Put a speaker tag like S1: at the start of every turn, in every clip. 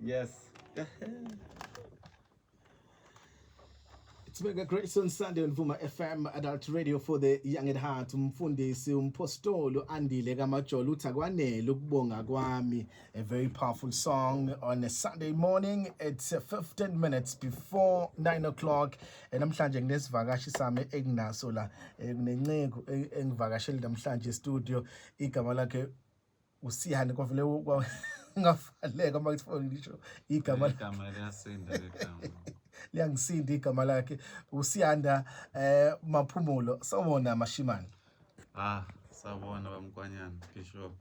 S1: Yes.
S2: It's Mega Grace on Sunday on Vuma FM Adult Radio for the Young at Heart. Umfundisi umpostoli Andile kaMajola uthi akwanele ukubonga kwami. A very powerful song on a Sunday morning. It's 15 minutes before 9 o'clock. Namhlanje nginesivakashi sami enginaso la. Kunenceku engivakashele namhlanje studio. Igama lakhe uSiyani kwavele ngafaleka uma kuthi ngisho igama.
S1: Igama liyasinda legama.
S2: Liyangisinda igama lakhe, uSiyanda Maphumulo. Sawubona, Mashimane.
S1: Ah, sawubona bamkwanyana, Bishop.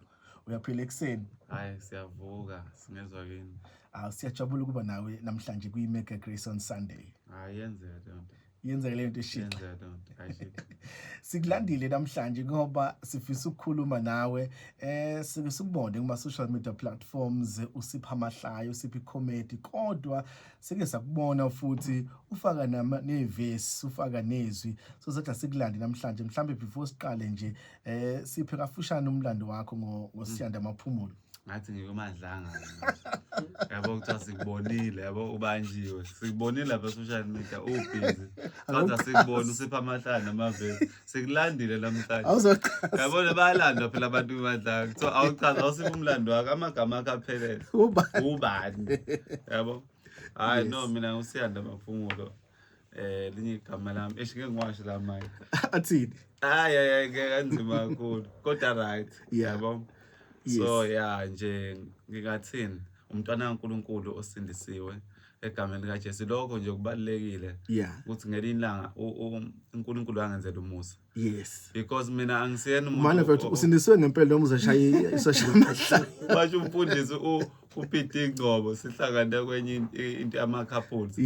S2: Uyaphila ekuseni?
S1: Hayi, siyavuka, singezwa kini.
S2: Ah, siyajabula ukuba nawe namhlanje kwi Mega Grace on Sunday.
S1: Hayi, yenzeka leyo nto.
S2: Yenzeka leyo nto eshila.
S1: Yenzeka leyo nto. Ayishilo.
S2: Sikulandile namhlanje ngoba sifisa ukukhuluma nawe. Sike sikubone kuma social media platforms usipha amahlaya, usipha icomedy, kodwa sike sakubona futhi ufaka nama nevesi, ufaka nezwi. So sathi asikulande namhlanje. Mhlambe before siqale nje, siphe kafushane umlando wakho ngoSiyanda Maphumulo.
S1: Ngathi ngikumadlanga. Yabo, kuthiwa sikubonile, yabo, ubanjiwe. Sikubonile lapha social media ubusy. Kodwa sikubona usipha amahlaya namavesi. Sikulandile namhlanje.
S2: Awuzochaza.
S1: Yabona, bayalandwa phela abantu kumadlanga. Kuthiwa awuchaza, awusiphe umlando wakho, amagama akho aphelele.
S2: Ubani?
S1: Ubani? Yabo. Hayi, no, mina nguSiyanda Maphumulo. Linye igama lami. Eish, ngeke ngiwasho la manje.
S2: Athini?
S1: Hayi hayi hayi, ngeke, kanzima kakhulu. Kodwa right. Yabo. So yeah nje, ngingathini? Umntwana kaNkuluNkulu osindisiwe egameni likaJesu. Lokho nje kubalulekile ukuthi ngelinye ilanga uNkulunkulu angenzela umusa. Because mina angisiyena umuntu
S2: Manje mfethu, usindisiwe ngempela noma uzashaya isashaya amahlaya?
S1: Basho umfundisi uPete Ngcobo, sihlangane kwenye into yama couples.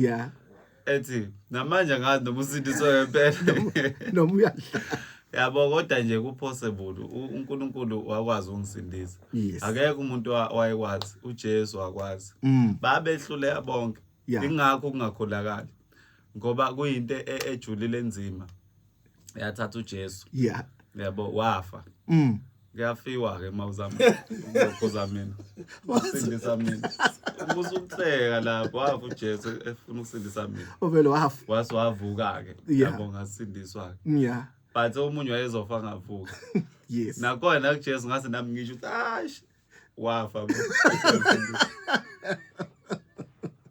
S1: Ethi namanje angazi noma usindiswe ngempela.
S2: Noma uyadla.
S1: Yabo, kodwa nje ku possible, uNkulunkulu wakwazi ukungisindisa. Akekho umuntu wayekwazi, uJesu wakwazi. Babehluleka bonke. Ingakho kungakholakali. Ngoba kuyinto ejulile, enzima. Yathatha uJesu. Yabo, wafa. Kuyafiwa ke mawuzama ukuphuza mina. Usindisa mina. Ubusa ukuhleka lapho, wafa uJesu efuna ukusindisa mina.
S2: Uvele wafa.
S1: Wase wavuka ke. Yabo, ngasindiswa ke. But omunye wayezofa ngavuka. Nakhona kuJesu ngase nami ngisho ukuthi ash wafa bo.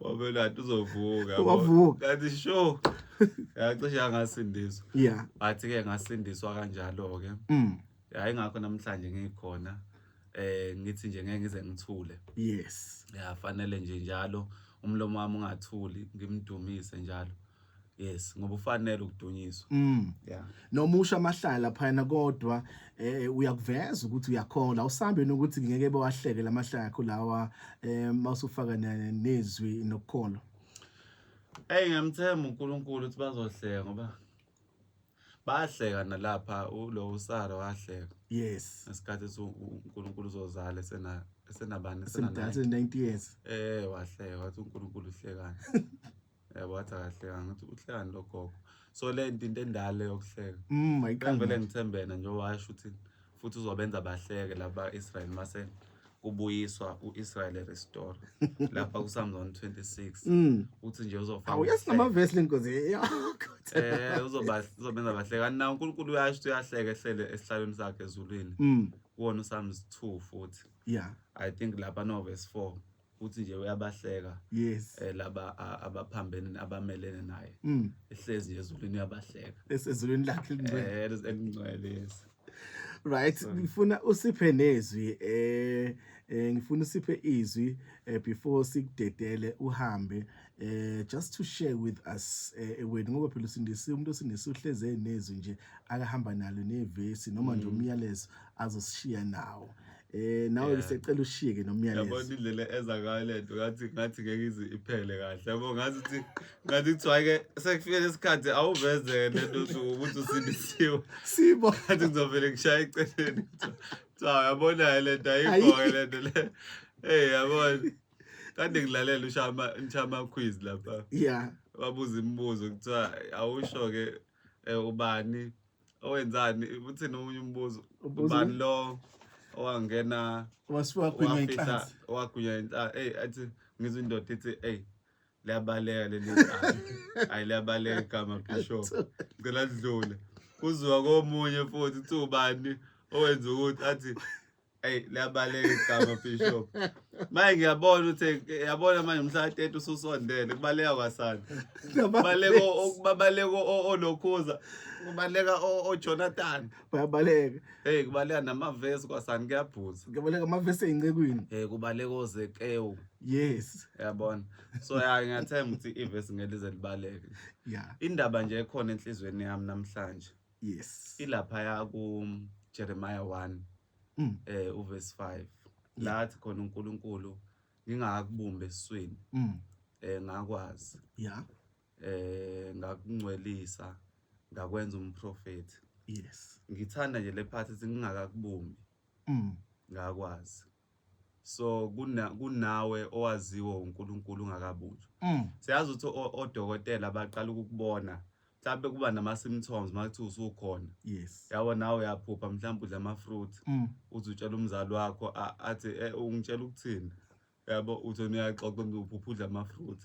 S1: Wabela uzovuka, yabo.
S2: Wavuka.
S1: Kanti sure. Yacishe yangasindiswa. But ke ngasindiswa kanjalo ke. Hayi, ngakho namhlanje ngikhona. Ngithi nje ngeke ngize ngithule. Ya, fanele nje njalo umlomo wami ungathuli, ngimdumise njalo. Yes, ngoba ufanele ukudunyiswa. Yeah.
S2: Noma usho amahlala laphana, kodwa uyakuveza ukuthi uyakholwa, awusambe nokuthi ngeke bewahleke lamahlaya akho lawa mawusufaka nezwi nokukholwa.
S1: Hey, ngiyamthemba uNkulunkulu ukuthi bazohleka, ngoba bahleka nalapha ulo uSara wahleka. Ngesikhathi uNkulunkulu uzozala esenabani, esena
S2: Esemdala, 90 years.
S1: Wahleka, wathi uNkulunkulu uhlekani. Yabo, wathi akahlekanga, ngathi uhlekani lo gogo. So le nto into endala yokuhleka.
S2: Ayiqali
S1: Ngivele
S2: manje.
S1: ngithembena nje, washo ukuthi futhi uzobenza bahleke laba Israel mase kubuyiswa uIsrael restore lapha ku Psalms 126. Uthi nje uzofaka
S2: Awu, yes,
S1: ukuhleka.
S2: Namavesi lenkosi yakho.
S1: Uzobenza bahleka. Kanti na uNkulunkulu uyasho ukuthi uyahleka ehlele esihlalweni sakhe ezulwini. Kuwona uPsalms 2 futhi. I think lapha no verse 4 uthi nje uyabahleka. Laba abaphambene, abamelene naye. Ehlezi nje ezulwini uyabahleka.
S2: Esezulwini lakhe elingcwele.
S1: Elingcwele, yes.
S2: Right, ngifuna usiphe nezwi, ngifuna usiphe izwi before sikudedele uhambe, just to share with us wena, ngoba phela usindisiwe, umuntu osindisiwe uhleze nezwi nje akahamba nalo, nevesi noma nje umyalezo azosishiya nawo. Nawe sicela ushiyeke nomyalezo.
S1: Yabona indlela eza ngayo lento, ngathi ngeke ize iphele kahle. Yabo, ngathi uthi ngathi kuthiwa ke sekufike lesikhathi awuveze lento ukuthi usindisiwe.
S2: Sibo.
S1: Ngathi ngizovele ngishaya eceleni. Cha, yabona lento ayikho ke lento le. Hey, yabona. Kade ngilalela ushaya ama quiz lapha. Babuza imibuzo, kuthiwa awusho ke ubani owenzani, uthini omunye umbuzo?
S2: Ubuza
S1: Ubani lo Owangena
S2: Wasiwagwinywa
S1: wafihla
S2: inhlanzi.
S1: Wagwinywa inhlanzi. Ey, athi ngizwe indoda ithi, "Ey, liyabaleka leli gama. Ayi, liyabaleka igama, bishop. Ngicela lidlule." Kuziwa komunye futhi, kuthiwa ubani owenza ukuthi athi, "Ey, liyabaleka igama, bishop." Manje ngiyabona ukuthi, yabona manje, mhla 30 ususondele, kubaleka kwasana. Kubaleka babaleka olokhuza, kubaleka oJonathan.
S2: Bayabaleka.
S1: Hey, kubaleka namavesi kwasani, kuyabhuza.
S2: Kubaleka amavesi ey'ncekwini.
S1: Kubaleka oZekewu. Yabona, so ya, ngiyathemba ukuthi ivesi ngeke lize libaleke. Indaba nje ekhona enhlizweni yami namhlanje ilapha ku Jeremiah 1 uverse 5, la athi khona uNkulunkulu, "Ngingakubumbi esiswini ngakwazi, ngakungcwelisa, ngakwenza umprofeti." Ngithanda nje le part ethi ngingakakubumbi ngakwazi. So kunawe owaziwa uNkulunkulu ungakabunjwa. Siyazi ukuthi odokotela baqala ukukubona mhlawumbe kuba nama-symptoms uma kuthiwa usukhona. Yabo, nawe uyaphupha mhlawumbe udla ama-fruit, uze utshela umzali wakho, athi, "Ungitshela ukuthini?" Yabo, uthi wena uyaxoxa, uphupha udla ama-fruit,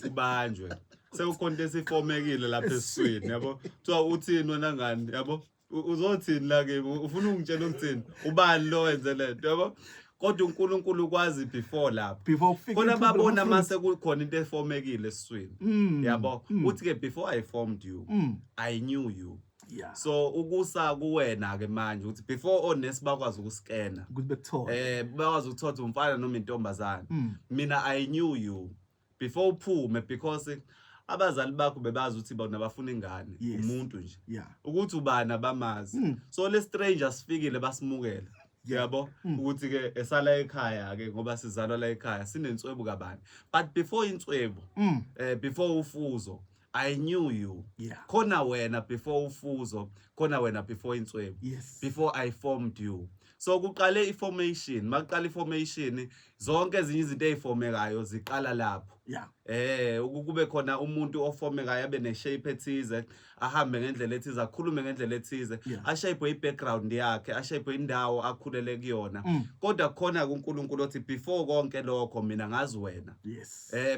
S1: ubanjwe sekukhona into esifomekile lapha esiswini. Yabo, kuthiwa, "Uthini wena ngani? Yabo, uzothini la kimi? Ufuna ungitshela ukuthini? Ubani lo wenze lento?" Yabo, kodwa uNkulunkulu ukwazi before lapho.
S2: Before kufika
S1: khona
S2: iphupho
S1: babona
S2: lama-fruit.
S1: mase kukhona into efomekile esiswini. Yabo, uthi ke, "Before I formed you, I knew you." So ukusa kuwena ke manje ukuthi before onesi bakwazi ukuskena
S2: ukuthi bekuthole,
S1: bakwazi ukuthola umfana noma intombazane, mina I knew you before uphume, because abazali bakho bebazi ukuthi bona bafuna ingane, umuntu nje, ukuthi ubani abamazi. So le stranger sifikile, basimukela, yabo, ukuthi ke esala ekhaya ke, ngoba sizalwa la ekhaya, sinenswebu kabani. But before inswebu, before ufuzo, I knew you. Khona wena before ufuzo, khona wena before inswebu, before I formed you. So kuqale iformation, makuqala iformation, zonke ezinye izinto ezifomekayo ziqala lapho. Kube khona umuntu ofomekayo, abe ne-shape ethize, ahambe ngendlela ethize, akhulume ngendlela ethize, ashape i-background yakhe, ashape indawo akhulele kuyona. Kodwa khona kuNkulunkulu othi, before konke lokho, mina ngazi wena.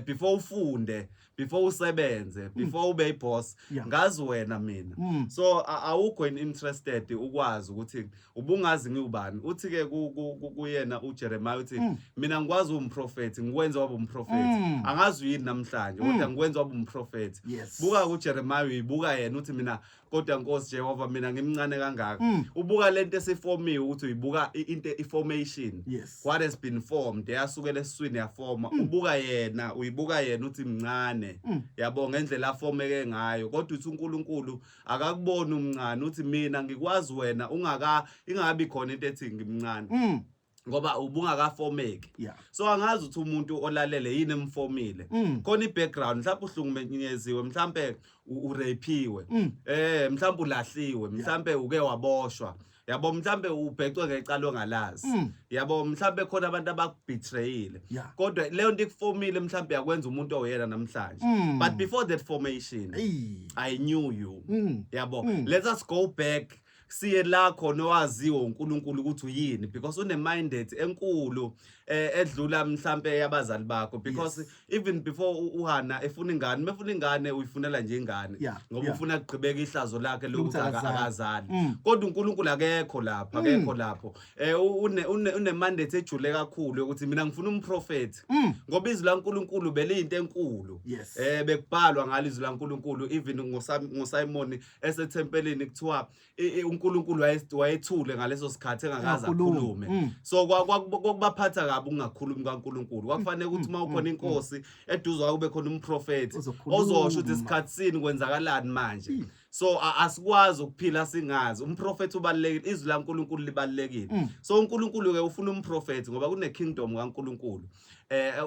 S1: Before ufunde, before usebenze, before ube iboss, ngazi wena mina. So awukho interested ukwazi ukuthi ubungazi ngiubani. Uthi ke kuyena uJeremiah, uthi, "Mina ngikwazi umprofeti, ngikwenza waba umprofeti." Angazi yini namhlanje, kodwa ngikwenza waba umprofeti. Buka kuJeremiah, uyibuka yena, uthi, "Mina kodwa Nkosi Jehova, mina ngimncane kangaka." Ubuka lento esifomiwe, ukuthi uyibuka into iformation, what has been formed, yasukela esiswini yafoma. Ubuka yena, uyibuka yena, uthi mncane, yabo, ngendlela afomeke ngayo. Kodwa uthi uNkulunkulu akakuboni umncane, uthi, "Mina ngikwazi wena ungaka ingabi khona into ethi ngimncane," ngoba ubungakafomeki. So angazi ukuthi umuntu olalele yini emfomile. Khona i-background, mhlawumbe uhlukumenyeziwe, mhlawumbe urapiwe, mhlawumbe ulahliwe, mhlawumbe uke waboshwa, yabo, mhlambe ubhecwe ngecala ongalazi, yabo, mhlambe khona abantu abakubetrayile. Kodwa leyo nto ikufomile, mhlambe yakwenza umuntu oyena namhlanje. But before that formation,
S2: Eyi.
S1: I knew you. Yabo, let us go back, siye la khona owaziwa uNkulunkulu ukuthi uyini, because une mandate enkulu edlula mhlambe yabazali bakho, because even before uHana efuna ingane, mefuna ingane, uyifunela nje ingane, ngoba ufuna kugqibeka ihlazo lakhe lokuthi
S2: Lokuthi akazali.
S1: Akazali. Kodwa uNkulunkulu akekho lapha, akekho lapho. Une mandate ejule kakhulu yokuthi mina ngifuna umprofeti, ngoba izwi laNkulunkulu beliyinto enkulu. Bekubhalwa ngalo izwi laNkulunkulu, even ngoSimon esethempelini, kuthiwa uNkulunkulu wayethule ngaleso sikhathi, engakaze
S2: Engakhulumi.
S1: akhulume. So kwakubaphatha kabi ukungakhulumi kaNkulunkulu. Kwakufanele ukuthi uma ukhona inkosi eduze kwakho, kube khona umprofeti
S2: Ozokhuluma.
S1: ozosho ukuthi isikhathi sini, kwenzakalani manje. So asikwazi ukuphila singazi umprofeti ubalulekile, izwi laNkulunkulu libalulekile. So uNkulunkulu ke ufuna umprofeti, ngoba kune kingdom kaNkulunkulu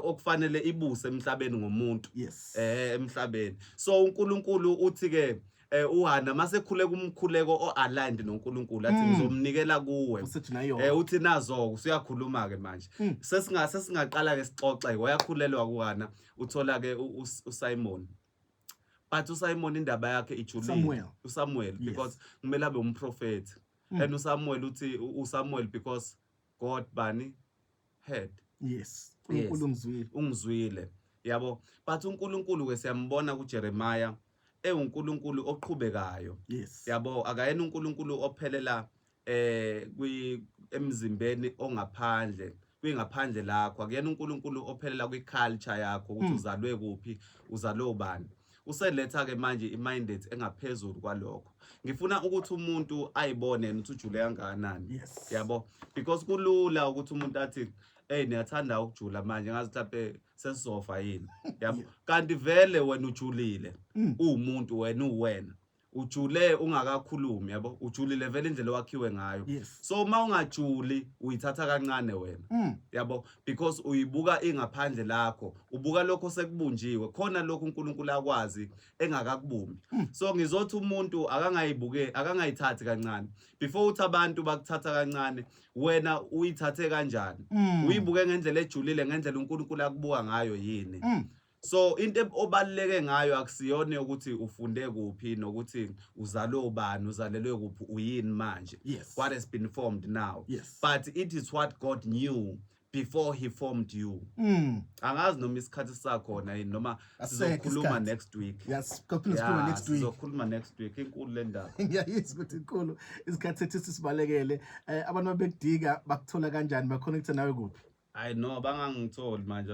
S1: okufanele ibuse emhlabeni ngomuntu, emhlabeni. So uNkulunkulu uthi ke, uHana masekhuleka umkhuleko o-aligned noNkulunkulu, athi, "Ngizomnikela kuwe."
S2: Usethi nayo.
S1: Uthi nazo usuyakhuluma ke manje. Sesingaqala ke sixoxe. Wayakhulelwa kuHana, uthola ke uSimon, but uSimon indaba yakhe ijulile.
S2: Samuel.
S1: uSamuel. Because kumele abe umprofeti. And uSamuel, uthi uSamuel, because God bani heard.
S2: Yes, uNkulunkulu ungizwile.
S1: Ungizwile, yabo. But uNkulunkulu ke siyambona kuJeremiah ewuNkulunkulu oqhubekayo. Yabo, akayena uNkulunkulu ophelela kwi emzimbeni ongaphandle, kwingaphandle lakho. Akuyena uNkulunkulu ophelela kwi-culture yakho ukuthi uzalwe kuphi, uzalwe ubani. Useletha ke manje i-mindset engaphezulu kwalokho. Ngifuna ukuthi umuntu ayibone yena ukuthi ujule kangakanani. Yabo, because kulula ukuthi umuntu athi, hey, niyathanda ukujula manje, ngazi mhlawumbe sesizofa yini. Yabo, kanti vele wena ujulile, uwumuntu wena, uwena ujule ungakakhulumi, yabo, ujulile vele indlela owakhiwe ngayo. So uma ungajuli uyithatha kancane wena, yabo, because uyibuka ingaphandle lakho, ubuka lokho sekubunjiwe khona, lokho uNkulunkulu akwazi engakakubumbi. So ngizothi umuntu akangayibuke, akangayithathi kancane. Before uthi abantu bakuthatha kancane, wena uyithathe kanjani? Uyibuke ngendlela ejulile, ngendlela uNkulunkulu akubuka ngayo yini? So into obaluleke ngayo akusiyona ukuthi ufunde kuphi nokuthi uzalwe ubani, uzalelwe kuphi, uyini manje. What has been formed now. But it is what God knew before he formed you. Angazi noma isikhathi sakhona yini, noma
S2: Asisekho
S1: sizokhuluma
S2: isikhathi.
S1: Next week.
S2: Yes, kakhulu sikhuluma
S1: Yeah,
S2: next week.
S1: Sizokhuluma next week, inkulu le ndaba.
S2: Ngiyayizwa ukuthi inkulu, isikhathi sethu sisibalekele. Abantu babekudika bakuthola kanjani, baconnecta nawe kuphi?
S1: Hayi no, bangangitholi manje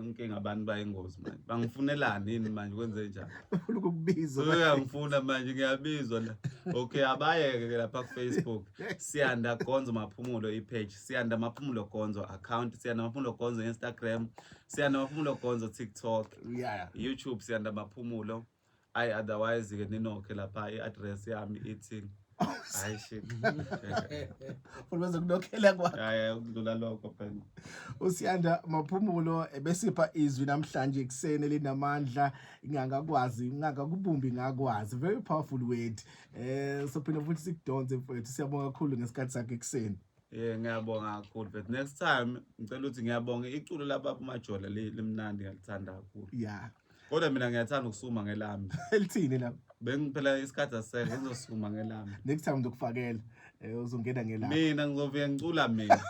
S1: inkinga, abantu bayingozi manje. Bangifunelani yini manje, kwenze njani?
S2: Bafuna ukukubiza.
S1: Uyangifuna manje, ngiyabizwa la. Okay, abayeke ke lapha ku Facebook. Siyanda Gonzo Maphumulo i-page, Siyanda Maphumulo Gonzo account, Siyanda Maphumulo Gonzo Instagram, Siyanda Maphumulo Gonzo TikTok, YouTube Siyanda Maphumulo. Ayi, otherwise ke ninokhe lapha, i-address yami ithi, hayi shit.
S2: Futhi bazokunokhela kwakho.
S1: Hayi, ukudlula lokho phela.
S2: USiyanda Maphumulo ebesipha izwi namhlanje ekuseni elinamandla, ngingakwazi ngingakubumbi ngakwazi. Very powerful word. Sophinde futhi sikudonse, mfowethu. Siyabonga kakhulu ngesikhathi sakhe ekuseni.
S1: Yeah, ngiyabonga kakhulu, but next time ngicela ukuthi, ngiyabonga iculo lababa uMajola limnandi, ngiyalithanda kakhulu. Kodwa mina ngiyathanda ukusukuma ngelami.
S2: Elithini lapho?
S1: Bengiphela isikhathi asisekho, ngizosukuma ngelami.
S2: Next time ngizokufakela. Uzongena ngelapho.
S1: Mina ngizofika ngicula mina.